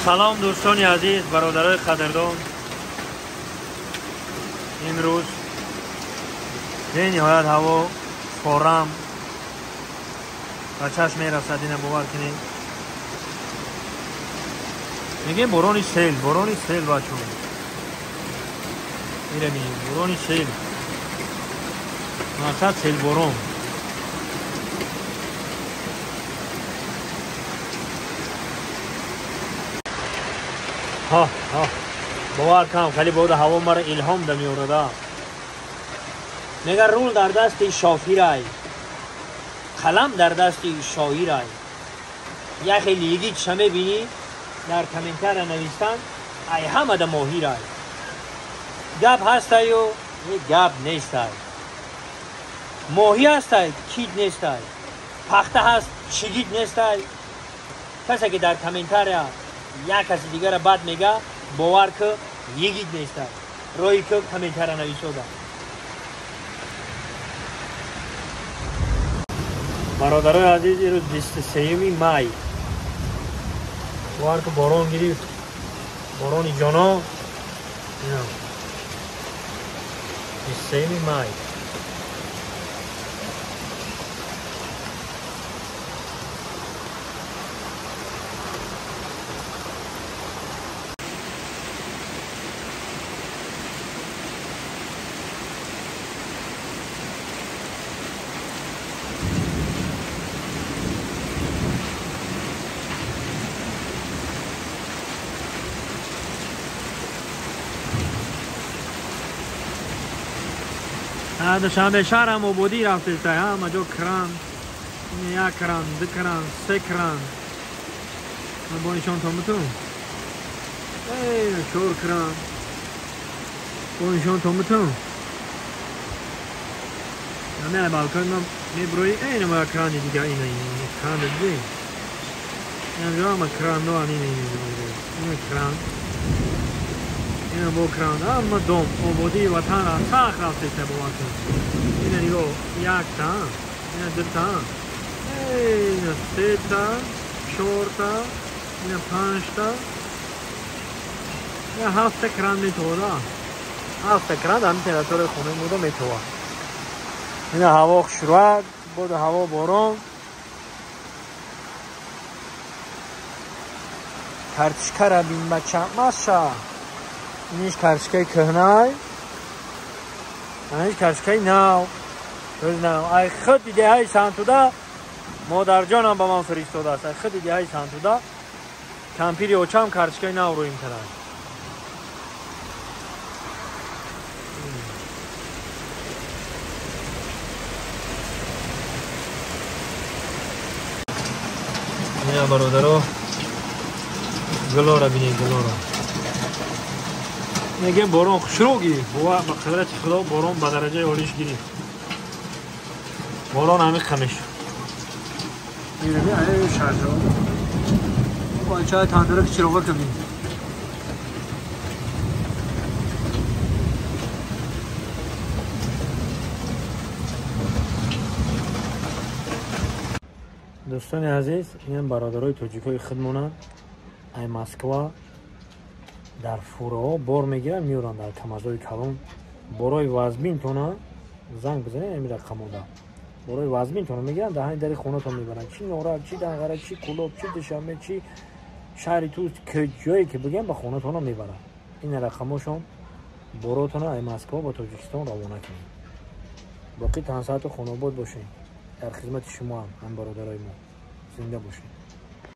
Салом дӯстони азиз, бародарои қадрдон. Имрӯз бениҳоят ҳаво форам ба чашм мерасад, ина бовар кунед. Мегем борони сел, борони сел бачо. Ира бинед, борони сел. Мақсад селборон. Ҳа, ҳа. Бовар кам, хеле бода ҳаво мара илҳом да меорада. Мега рул дар дасти шофирай. Қалам дар дасти шоирай. Як хеле йигит ша мебинӣ, дар комментария навистан, ай ҳама да моҳирай. Гап ҳастаю, гап нестай. Моҳӣ ҳастай, кит нестай. Пахта ҳаст, чигит нестай. Касе ки дар комментария як каси дигара бад мега, бовар ки йигит нестай. Роҳи ки комментария нависода. Бародарои азиз, имрӯз 23 май. Бовар ки борон гирифт. Борони ҷоно. 23 май. Душанбе шаҳр ҳам ободӣ рафтеста, ҳама ҷо кран, як кран, ду кран, се кран. Бо нишонтон бутун. Чор кран. Бо нишонтон бутун. Ҳамин балкон ма меброи, ина як крани дига, ина ина кран дидӣ. Ина ҳама крандо, ина ина кран. Ина бо кран, ҳама дом, ободии ватан сахт рафтеста, бовар кун. Ина нигоҳ, якта, ина дута, ина сета, чорта, ина панҷта, ина ҳафта кран метовада. Ҳафта кран ҳамин территорияи хонаи мода метова. Ина ҳаво хушрӯяд, боду ҳаво борон. Картишкара бин бача, маша. Иниш картишкаи кӯҳнай, иниш картишкаи нав. Нав. Ай худ идеяи Сантуда модарҷонам ба ман фиристодааст. Ай худ идеяи Сантуда кампири очам картишкаи нав рӯим кардааст. Ина бародаро, гулора бинед, гулора. Мегем борон хушрӯ гирифт. Ба қудрати Худо борон ба дараҷаи олиш гирифт. Борон ҳамин қамеш. Бачаи тандура ки чироға кардем. Дӯстони азиз, инам бародарои тоҷикои худмонанд. Ай Москва дар фураҳо бор мегиранд, меоранд дар камазои калон. Борои вазбинтона занг бизанед ҳамин рақамода. Борои вазбинтона мегиранд, дар ҳамин дари хонатон мебаранд. Чи Норак, чи Данғара, чи Кӯлоб, чи Душанбе, чи шаҳри Тӯс, ҷое ки бигӯям ба хонатона мебаранд. Ин рақамошон боротона ай Москва ба Тоҷикистон равона кунед. Боқӣ тансаҳату хонобод бошед. Дар хизмати шумоам, ҳам бародарои мо. Зинда бошед.